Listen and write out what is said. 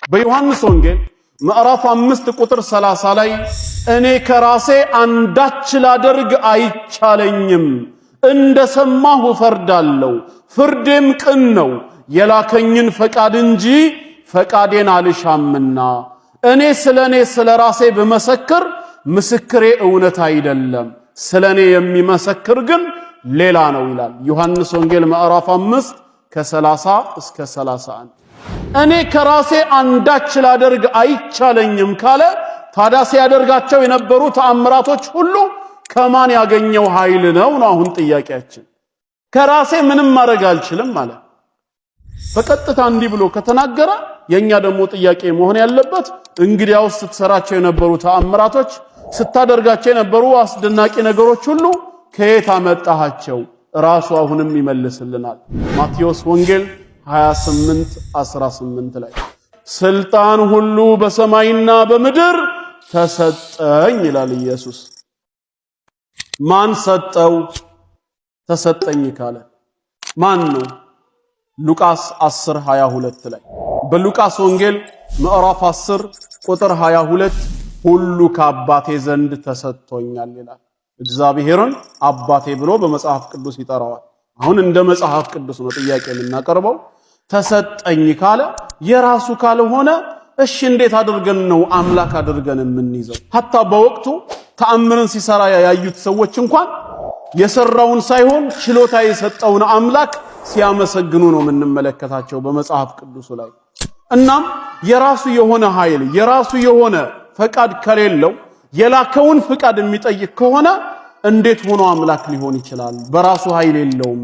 በዮሐንስ ወንጌል ምዕራፍ 5 ቁጥር 30 ላይ እኔ ከራሴ አንዳች ላደርግ አይቻለኝም፣ እንደ ሰማሁ እፈርዳለሁ፣ ፍርዴም ቅን ነው፣ የላከኝን ፈቃድ እንጂ ፈቃዴን አልሻምና። እኔ ስለ እኔ ስለ ራሴ ብመሰክር ምስክሬ እውነት አይደለም፣ ስለ እኔ የሚመሰክር ግን ሌላ ነው ይላል። ዮሐንስ ወንጌል ምዕራፍ 5 ከ30 እስከ 31። እኔ ከራሴ አንዳች ላደርግ አይቻለኝም ካለ ታዲያ ሲያደርጋቸው የነበሩ ተአምራቶች ሁሉ ከማን ያገኘው ኃይል ነው ነው አሁን ጥያቄያችን። ከራሴ ምንም ማድረግ አልችልም ማለት በቀጥታ እንዲህ ብሎ ከተናገረ የኛ ደግሞ ጥያቄ መሆን ያለበት እንግዲያውስ ስትሰራቸው የነበሩ ተአምራቶች፣ ስታደርጋቸው የነበሩ አስደናቂ ነገሮች ሁሉ ከየት አመጣሃቸው? ራሱ አሁንም ይመልስልናል። ማቴዎስ ወንጌል 28 18 ላይ ስልጣን ሁሉ በሰማይና በምድር ተሰጠኝ ይላል ኢየሱስ። ማን ሰጠው? ተሰጠኝ ካለ ማን ነው? ሉቃስ 10 22 ላይ፣ በሉቃስ ወንጌል ምዕራፍ 10 ቁጥር 22 ሁሉ ከአባቴ ዘንድ ተሰጥቶኛል ይላል። እግዚአብሔርን አባቴ ብሎ በመጽሐፍ ቅዱስ ይጠራዋል። አሁን እንደ መጽሐፍ ቅዱስ ነው ጥያቄ የምናቀርበው። ተሰጠኝ ካለ የራሱ ካልሆነ እሺ እንዴት አድርገን ነው አምላክ አድርገን የምንይዘው? ሐታ በወቅቱ ተአምርን ሲሰራ ያዩት ሰዎች እንኳን የሰራውን ሳይሆን ችሎታ የሰጠውን አምላክ ሲያመሰግኑ ነው የምንመለከታቸው በመጽሐፍ ቅዱሱ ላይ። እናም የራሱ የሆነ ኃይል፣ የራሱ የሆነ ፈቃድ ከሌለው፣ የላከውን ፍቃድ የሚጠይቅ ከሆነ እንዴት ሆኖ አምላክ ሊሆን ይችላል? በራሱ ኃይል የለውም።